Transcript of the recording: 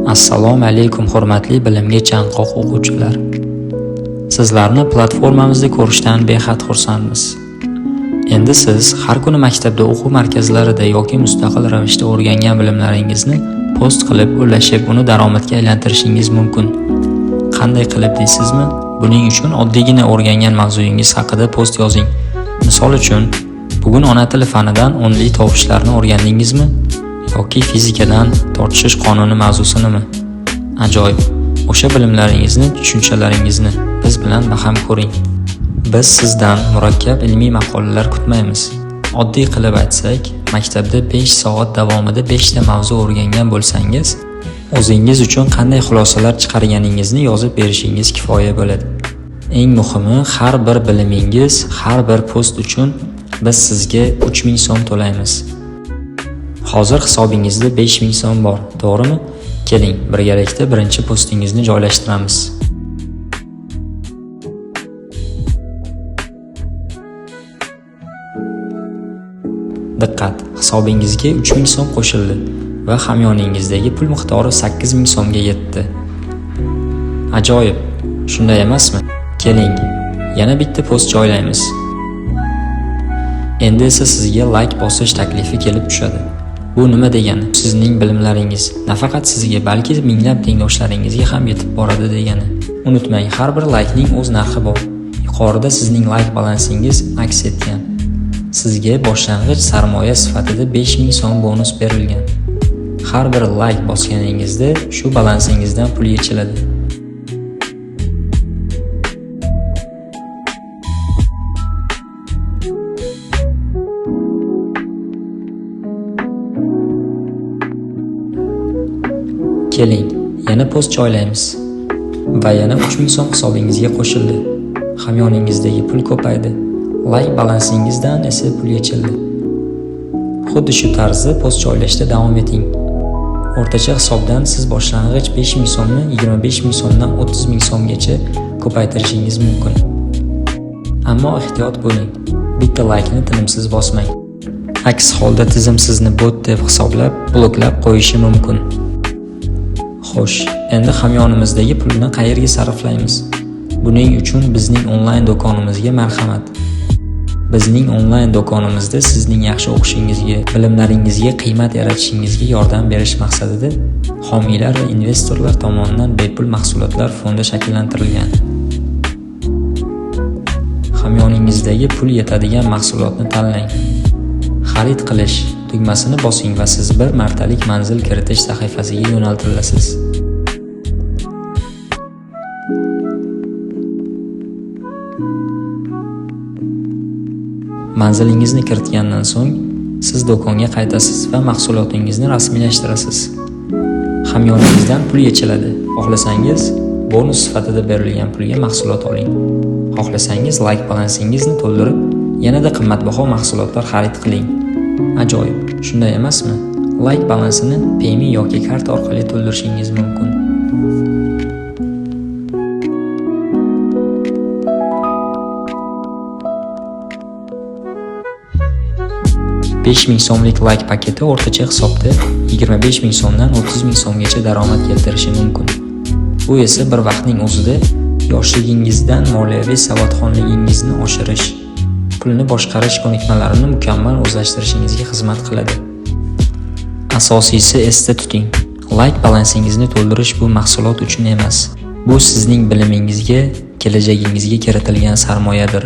Assalomu alaykum, hurmatli bilimga chanqoq o'quvchilar. Sizlarni platformamizda ko'rishdan behad xursandmiz. Endi siz har kuni maktabda, o'quv markazlarida yoki mustaqil ravishda o'rgangan bilimlaringizni post qilib, ulashib, uni daromadga aylantirishingiz mumkin. Qanday qilib deysizmi? Buning uchun oddiygina o'rgangan mavzuyingiz haqida post yozing. Misol uchun, bugun ona tili fanidan o'nli tovushlarni o'rgandingizmi? Yoki fizikadan tortishish qonuni mavzusinimi? Ajoyib. O'sha bilimlaringizni, tushunchalaringizni biz bilan baham ko'ring. Biz sizdan murakkab ilmiy maqolalar kutmaymiz. Oddiy qilib aytsak, maktabda 5 soat davomida 5 ta mavzu o'rgangan bo'lsangiz, o'zingiz uchun qanday xulosalar chiqarganingizni yozib berishingiz kifoya bo'ladi. Eng muhimi, har bir bilimingiz, har bir post uchun biz sizga 3000 so'm to'laymiz. Hozir hisobingizda 5000 so'm bor, to'g'rimi? Keling, birgalikda birinchi postingizni joylashtiramiz. Diqqat, hisobingizga 3000 so'm qo'shildi va hamyoningizdagi pul miqdori 8000 so'mga yetdi. Ajoyib, shunday emasmi? Keling, yana bitta post joylaymiz. Endi esa sizga like bosish taklifi kelib tushadi. Bu nima degani? Sizning bilimlaringiz nafaqat sizga, balki minglab tengdoshlaringizga ham yetib boradi degani. Unutmang, har bir likening o'z narxi bor. Yuqorida sizning like balansingiz aks etgan. Sizga boshlang'ich sarmoya sifatida 5000 so'm bonus berilgan. Har bir like bosganingizda shu balansingizdan pul yechiladi. Keling, yana post joylaymiz. Va yana 3000 so'm hisobingizga qo'shildi. Hamyoningizdagi pul ko'paydi. Like balansingizdan esa pul yechildi. Xuddi shu tarzda post joylashda davom eting. O'rtacha hisobdan siz boshlang'ich 5000 so'mni 25000 so'mdan 30000 so'mgacha ko'paytirishingiz mumkin. Ammo ehtiyot bo'ling. Bitta laykni tinimsiz bosmang. Aks holda tizim sizni bot deb hisoblab, bloklab qo'yishi mumkin. Xo'sh, endi hamyonimizdagi pulni qayerga sarflaymiz? Buning uchun bizning onlayn do'konimizga marhamat. Bizning onlayn do'konimizda sizning yaxshi o'qishingizga, bilimlaringizga qiymat yaratishingizga yordam berish maqsadida homiylar va investorlar tomonidan bepul mahsulotlar fondi shakllantirilgan. Hamyoningizdagi pul yetadigan mahsulotni tanlang. Xarid qilish tugmasini bosing va siz bir martalik manzil kiritish sahifasiga yo'naltirilasiz. Manzilingizni kiritgandan so'ng siz do'konga qaytasiz va mahsulotingizni rasmiylashtirasiz. Hamyoningizdan pul yechiladi. Xohlasangiz, bonus sifatida berilgan pulga mahsulot oling. Xohlasangiz, like balansingizni to'ldirib, yanada qimmatbaho mahsulotlar xarid qiling. Ajoyib, shunday emasmi? Like balansini Payme yoki karta orqali to'ldirishingiz mumkin. 5000 so'mlik like paketi o'rtacha hisobda 25000 so'mdan 30000 so'mgacha daromad keltirishi mumkin. Bu esa bir vaqtning o'zida yoshligingizdan moliyaviy savodxonligingizni oshirish, pulni boshqarish ko'nikmalarini mukammal o'zlashtirishingizga xizmat qiladi. Asosiysi, esda tuting. Like balansingizni to'ldirish bu mahsulot uchun emas. Bu sizning bilimingizga, kelajagingizga kiritilgan sarmoyadir.